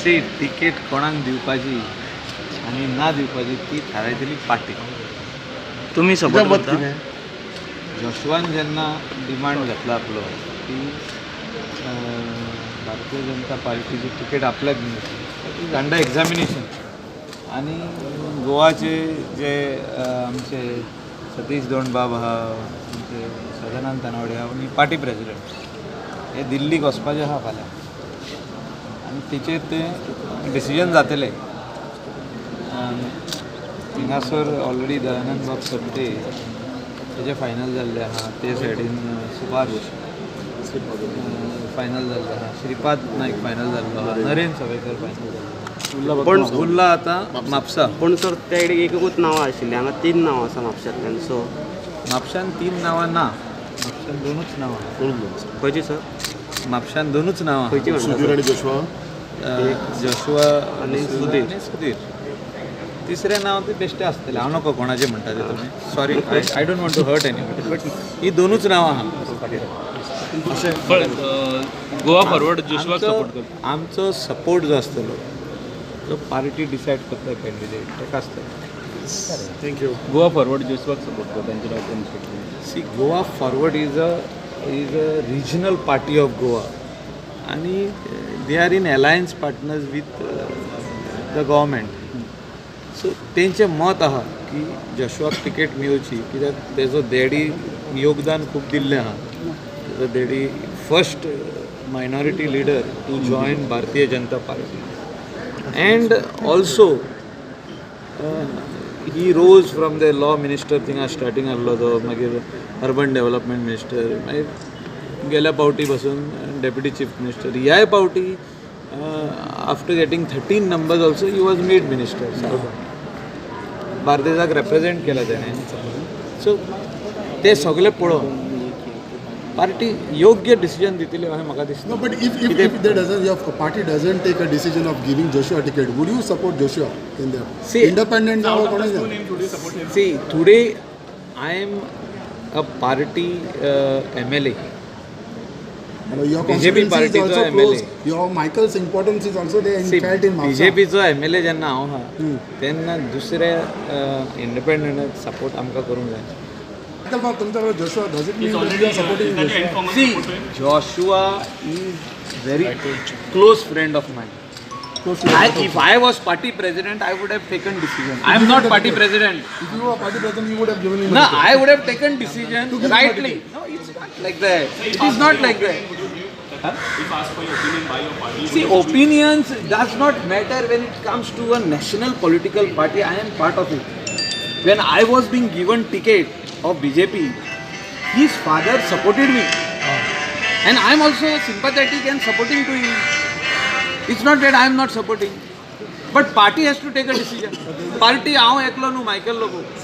C, ticket कोणाक दिवपाची आनी ना दिवपाची ती थारायतली पार्टी. तुमी सपोर्ट मत करता? कितें? जोशुआन जेन्ना डिमांड घातला आपलो की भारतीय जनता पार्टीची तिकेट आपल्याक मेळची, is under examination. आनी गोवाचे जे आमचे सतीश दोंडबाब आहा, आमचे सदानंद तानावडे आहा आनी पार्टी प्रेसिडेंट हे दिल्लीक वचपाचे आहा फाल्यां आनी तेचेर ते डिसिजन जातलें. थिंगासर ऑलरेडी दयानंद बाब सोपटे तेजे फायनल जाल्ले आहा, ते सायडीन सुभाष फायनल जाल्ले आहा, श्रीपाद नायक फायनल जाल्लो आहा, नरेन सवेकर फायनल जाल्लो. पण उरला आतां म्हापसा. पूण सर, त्या सायडीक एकूच नांवां आशिल्लीं, हांगा तीन नांवां आसा म्हापश्यांतल्यान, सो म्हापशान तीन नांवां ना, म्हापशान दोनूच नांवां. खंयची सर? म्हापशान दोनूच नांवां. खंयची म्हणटा? सुधीर आनी जोशुआ. जोशुआ आनी सुधीर. आनी सुधीर. तिसरें नांव ते बेश्टें आसतलें, हांव नको कोणाचें म्हणटा तें तुमी. Sorry, I don't want to hurt anybody, but ही दोनूच नांवां आहा. पण गोवा फॉरवर्ड जोशुआक सपोर्ट करता. आमचो सपोर्ट जो आसतलो जो पार्टी डिसायड करता कॅन्डिडेट ताका आसतलो. Thank you. Goa forward जोशुआक सपोर्ट करता, तांचें नांव कोण सोडलें. See, Goa Forward is a regional party of Goa आनी they are in alliance partners with the government. So तेंचें मत आहा की जोशुआक तिकेट मेवची, कित्याक तेजो डॅडी योगदान खूब दिल्लें आहा. तेजो daddy first minority leader to join Bharatiya Janata Party and also he rose from the law minister. थिंगा स्टार्टींग आहलो तो, मागीर अर्बन डेवलपमेंट मिनिस्टर, मागीर गेल्या पावटी पासून डेप्युटी चीफ मिनिस्टर. ह्याय पावटी after getting 13 numbers also he was made minister. बार्देजाक represent केला तेणें. सो ते सगळे पळोवन पार्टी योग्य डिसिजन दितली अशें म्हाका दिसता. No, but if there doesn't, your party doesn't take a decision of giving Joshua a ticket, would you support Joshua in there? See- Independent जावं कोणूच ना. See, today I am a party MLA. No, your BJP constituency is party also चो MLA. Close. Your Michael's importance is also there in felt in Mapsa. बीजेपीचो MLA जेन्ना हांव आहा तेन्ना दुसऱ्या इंडिपेंडंटाक सपोर्ट आमकां करूंक जाय. Michael बाब, तुमच्या बरोबर Joshua, does it mean that you are supporting Joshua? See, Joshua is very close friend of mine. Close to If I was party president, I would have taken decision. I am not party president. If you were party president, you would have given him a No, ticket. I would have taken decision To give him a rightly. Ticket. No, it's not like that. It is not like that. Huh? If asked for your opinion by your party, See, opinions does not matter when it comes to a national political party. I am part of it. When I was being given ticket of BJP, his father supported me. And I am also sympathetic and supporting to him. It's not that I am not supporting. But party has to take a decision. Party, हांव एकलो न्हू, Michael Lobo.